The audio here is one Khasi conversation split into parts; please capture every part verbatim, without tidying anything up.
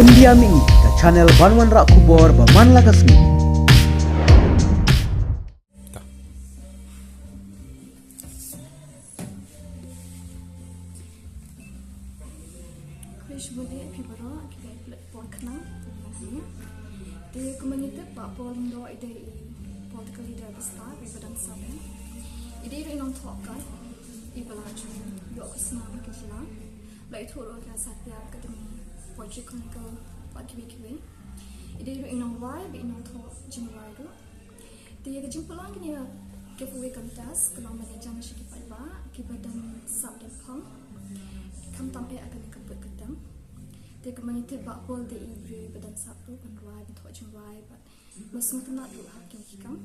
India Mini, ka channel ban wanrah khubor ba man la ka sngi. Khublei shibun ïa phi baroh kiba peit por khnang. Te kumba ngi tip, Bah Paul Lyngdoh i dei i political leader ba stad, i ba dang sah. I dei ruh i nongthoh kat, i ba la ju ïoh khusnam ha ka jylla. La ithuh ruh ha ka Satya Academy Poetry Chronicle bad kiwei kiwei. I dei ruh i nongrwai bad i nongthoh jingrwai ruh. Te ïa ka jingpynlong kane ka giveaway contest ka long ban ïajan sha ki paidbah kiba dang sap dang phong, khamtam eh ha kane ka pud ka tem. Te kumba ngi tip, Bah Paul dei i briew ba dang sap ruh ban rwai, ban thoh jingrwai bad ba sngewtynnat ruh ha kine ki kam.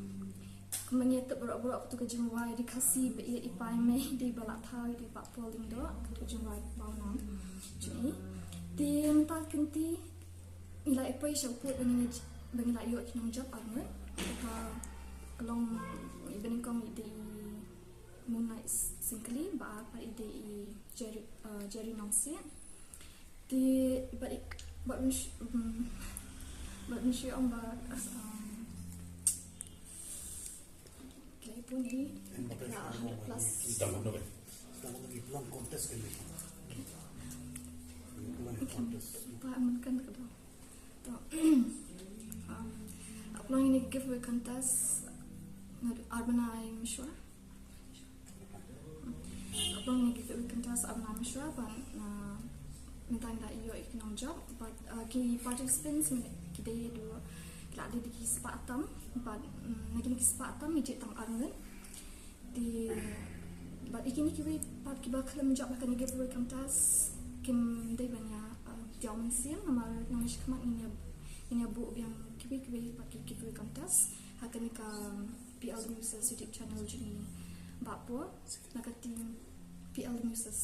Kumba ngi tip baroh baroh, katu ka jingrwai ri Khasi ba ïeit, i pai mei, dei ba la thaw ïa i Bah Paul Lyngdoh, katu ka jingrwai ba pawnam jong i. Te mynta kynti ngi la ïa poi sha u pud ba ngi la, ba ngi la ïoh ki nongjop arngut. Kata ka long, iba nyngkong i dei i Moonlight Syngkli, ba ar pat i dei i Jerry, uh, Jerry Nongsiej. Te bad i, bad un sh-, um, bad un shu ong ba, um, ki la ïa pun hi, ki la hundred plus. Long contest kan ni. Long contest. Ba man kan ka dong. To, um, ka pynlong ïa kane ka giveaway contest naduh ar bnai mynshuwa. Ka pynlong ïa kane ka giveaway contest ar bnai mynshuwa bad, uh, mynta ngi la ïoh ïa ki nongjop bad, uh, ki participants ki dei haduh, ki la dei da ki spah tam bad, mm, na kine ki spah tam ngi jied tang arngut. Te bad ïa kine kiwei pat kiba khlem jop ha kane ka giveaway contest kim dei ban ïa, uh, diaw mynsiem, namar nangne shakhmat ngin ïa, ngin ïa buh biang kiwei kiwei pat ki giveaway contest ha kane ka P L The Muses YouTube channel jong ngi, Bah Paul, na ka team P L The Muses.